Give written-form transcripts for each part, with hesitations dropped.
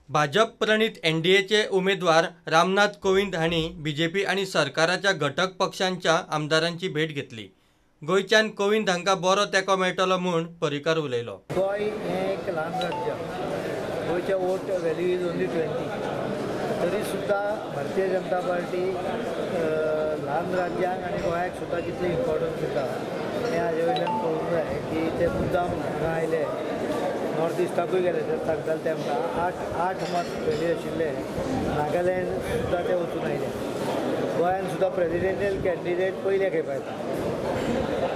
भाजप प्रणीत एनडीएचे उमेदवार रामनाथ कोविंद हांणी बीजेपी आनी सरकाराच्या घटक पक्षांच्या आमदारांची भेट घेतली. गोंयच्यान कोविंद हांकां बरो तेंको मेळटलो म्हूण पर्रीकार उलयलो. गोंय हें एक ल्हान राज्य, गोंयचे वोट व्हॅल्यू is only 20, तरी सुद्दां भारतीय जनता पार्टी ल्हान राज्यांक आनी गोंयाक सुद्दां कितलें इम्पॉर्टन्स दिता हें हाजे वयल्यान कळूंक जाय की ते मुद्दाम हांगा आयले. नॉर्थ इस्टाकूय गेले ते सांगताले ते आमकां 8 मत व्हॅल्यू आशिल्ले नागालँड सुद्दां ते वचून आयले. गोंयान सुद्दां प्रेजिडेंशियल कॅन्डिडेट पयले खेप येता,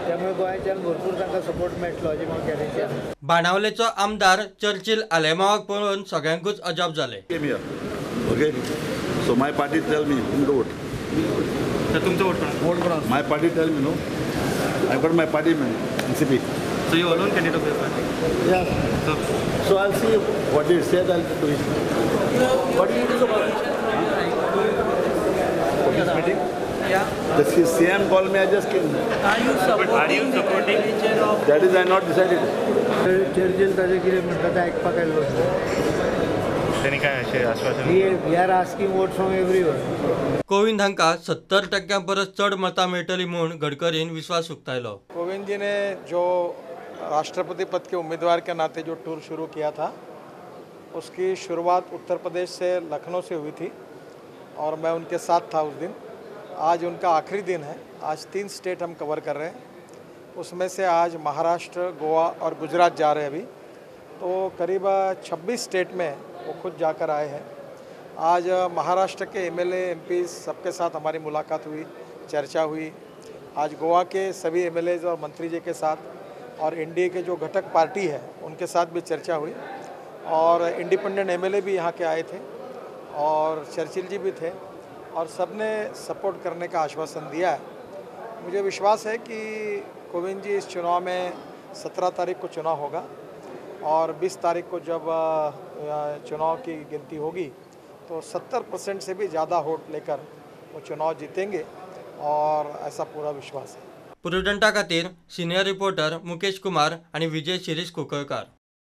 त्यामुळे गोंयच्यान भरपूर तांकां सपोर्ट मेळटलो अशें म्हाका गॅरंटी आसा. बाणावलेचो आमदार चर्चिल आलेमावाक पळोवन सगळ्यांकूच अजाप जालें. Okay, so my party tell me whom to vote. तुमचो वोट कोणाक? My party tell me no. I got my party man, NCP. So you alone candidate of your party? Yeah. So I'll see what they said, I'll do it. What is about? For this meeting? Yeah. The CM called me, I just came. Are you supporting? That is I not decided. Churchill ताजे कितें म्हणटा तें आयकपाक आयलो. त्यांनी काय अशें आश्वासन? We are asking vote from everyone. Kovind हांकां 70% परस चड मतां मेळटली म्हूण गडकरीन विश्वास उक्तायलो. कोविंद जी ने जो राष्ट्रपति पद के उम्मीदवार के नाते जो टूर शुरू किया था उसकी शुरुआत उत्तर प्रदेश से लखनऊ से हुई थी और मैं उनके साथ था उस दिन. आज उनका आखिरी दिन है. आज 3 स्टेट हम कवर कर रहे हैं, उसमें से आज महाराष्ट्र, गोवा और गुजरात जा रहे हैं अभी. तो करीब 26 स्टेट में वो खुद जाकर आए हैं. आज महाराष्ट्र के एमएलए, एमपी सबके साथ हमारी मुलाकात हुई, चर्चा हुई. आज गोवा के सभी एमएलएज और मंत्री जी के साथ और एनडीए के जो घटक पार्टी है उनके साथ भी चर्चा हुई और इंडिपेंडेंट एमएलए भी यहाँ के आए थे और चर्चिल जी भी थे और सबने सपोर्ट करने का आश्वासन दिया है. मुझे विश्वास है कि कोविंद जी इस चुनाव में 17 तारीख को चुनाव होगा और 20 तारीख को जब चुनाव की गिनती होगी तो 70% से भी ज़्यादा वोट लेकर वो चुनाव जीतेंगे और ऐसा पूरा विश्वास है. प्रुडंटा खातीर सिनियर रिपोर्टर मुकेश कुमार आणि विजय शिरीष कुंकळकार.